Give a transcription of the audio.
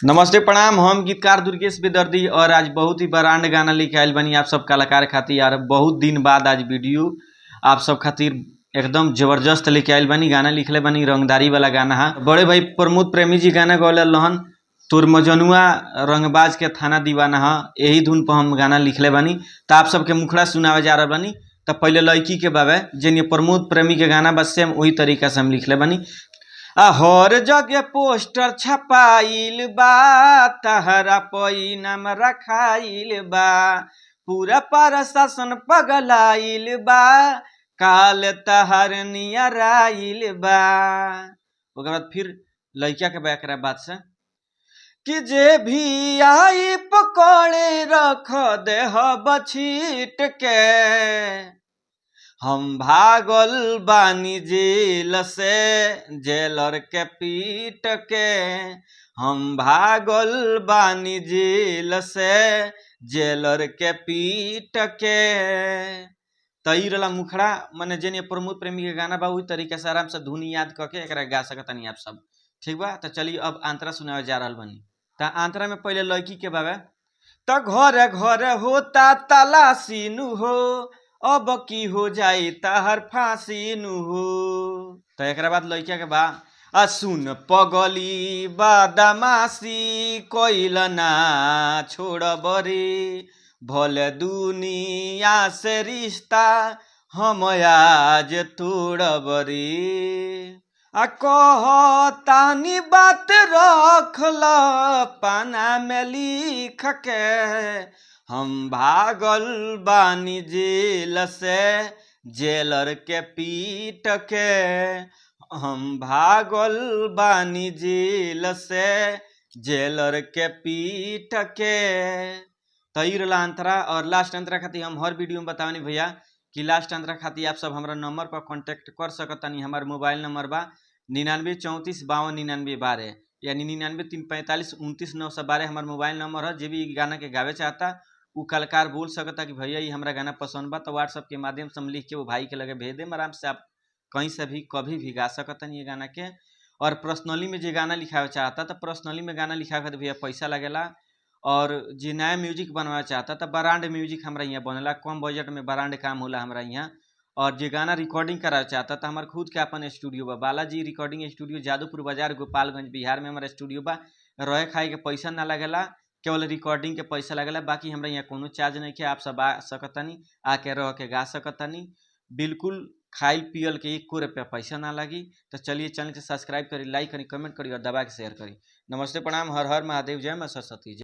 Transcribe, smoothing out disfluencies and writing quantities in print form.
नमस्ते प्रणाम। हम गीतकार दुर्गेश बेदर्दी और आज बहुत ही ब्रांड गाना लेके आयल बनी आप सब कलाकार खातिर। यार बहुत दिन बाद आज वीडियो आप सब खातिर एकदम जबरदस्त लेके आयल बनी। गाना लिखले बनी, रंगदारी वाला गाना है। बड़े भाई प्रमोद प्रेमी जी गाना गौले लहन, तोर मजनुआ रंगबाज के थाना दीवाना है। यही धुन पर हम गाना लिखले बनी। तो आप सबके मुखड़ा सुनावे जा रहा बनी। तो पहले लड़की के बाबे जेन प्रमोद प्रेमी के गाना बस सेम वही तरीका से हम लिखले बनी। आ हर जगह पोस्टर छपाइल बा, तहरा पई नाम रखाइल बा, पूरा प्रशासन पगलाइल बा, काल तहर नियराइल बा। ओकर बाद फिर लड़का के बा एकरा बाद से कि जे भी आई पकड़े रख देह बछीट के, हम भागल बानी जेल से जेलर के पीट के, हम भागल बानी जेल से जेलर के पीट के। त ई रहला मुखड़ा, मने जेन प्रमोद प्रेमी के गाना बा वही तरीका से आराम से धुन याद करके एकरा गा सकतानी आप सब, ठीक बा। त चलिए अब आंतरा सुनावे जा रहल बनी। त आंतरा में पहले लड़की के बाबे त घरे घरे होता तलाशी नु हो, अब की हो जाई तहर फांसी नु हो। त एकरा बाद लड़का के बा आ सुन पगली बादामासी कोइल ना छोड़ब रे, भले दुनिया से रिश्ता हम आज तोड़ब रे। आ कहतानी बात रखल पाना में लिख के, हम भागल बानी जेल से जेलर के पीट के, हम भागल बानी जेल से जेलर के पीट के। त ई रहला अंतरा। और लास्ट अंतरा खातिर हम हर वीडियो में बतावनी भैया कि लास्ट अंतरा खातिर आप सब हमारा नंबर पर कांटेक्ट कर सकतानी। हमार मोबाइल नंबर बा 99 34 52 99 12, यानी 99 3 45 29 912 हमार मोबाइल नंबर है। जे भी गाना के गावे चाहता उ कलाकार बोल सकता कि भैया ये हमारा गाना पसंद बा, तो व्हाट्सअप के माध्यम से हम लिख के वो भाई के लगे भेज देम। आराम से आप कहीं से भी कभी भी गा सकतनी ये गाना के। और पर्सनली में जे गाना लिखावे चाहता तो पर्सनली में गाना लिखावे खातिर भैया पैसा लगेला। और जे नया म्यूजिक बनवावे चाहता तो ब्रांड म्यूजिक हमरा यहाँ बनेला, कम बजट में ब्रांड काम होला हमरा यहाँ। और जे गाना रिकॉर्डिंग करावे चाहता तो हमार खुद के अपन स्टूडियो बा, बालाजी रिकॉर्डिंग स्टूडियो, जादूपुर बाजार, गोपालगंज, बिहार में हमारा स्टूडियो बा। रहे खाए के पैसा ना लगेला, केवल रिकॉर्डिंग के पैसा लगेला, बाकी हमरा यहाँ कोनो चार्ज नहीं है। आप सब आ सकतानी, आके रह के गा सकतानी, बिल्कुल खाइल पियल के 1 रुपया पैसा ना लगी। तो चलिए चैनल के सब्सक्राइब करी, लाइक करी, कमेंट करी और दबा के शेयर करी। नमस्ते प्रणाम, हर हर महादेव, जय माँ सरस्वती।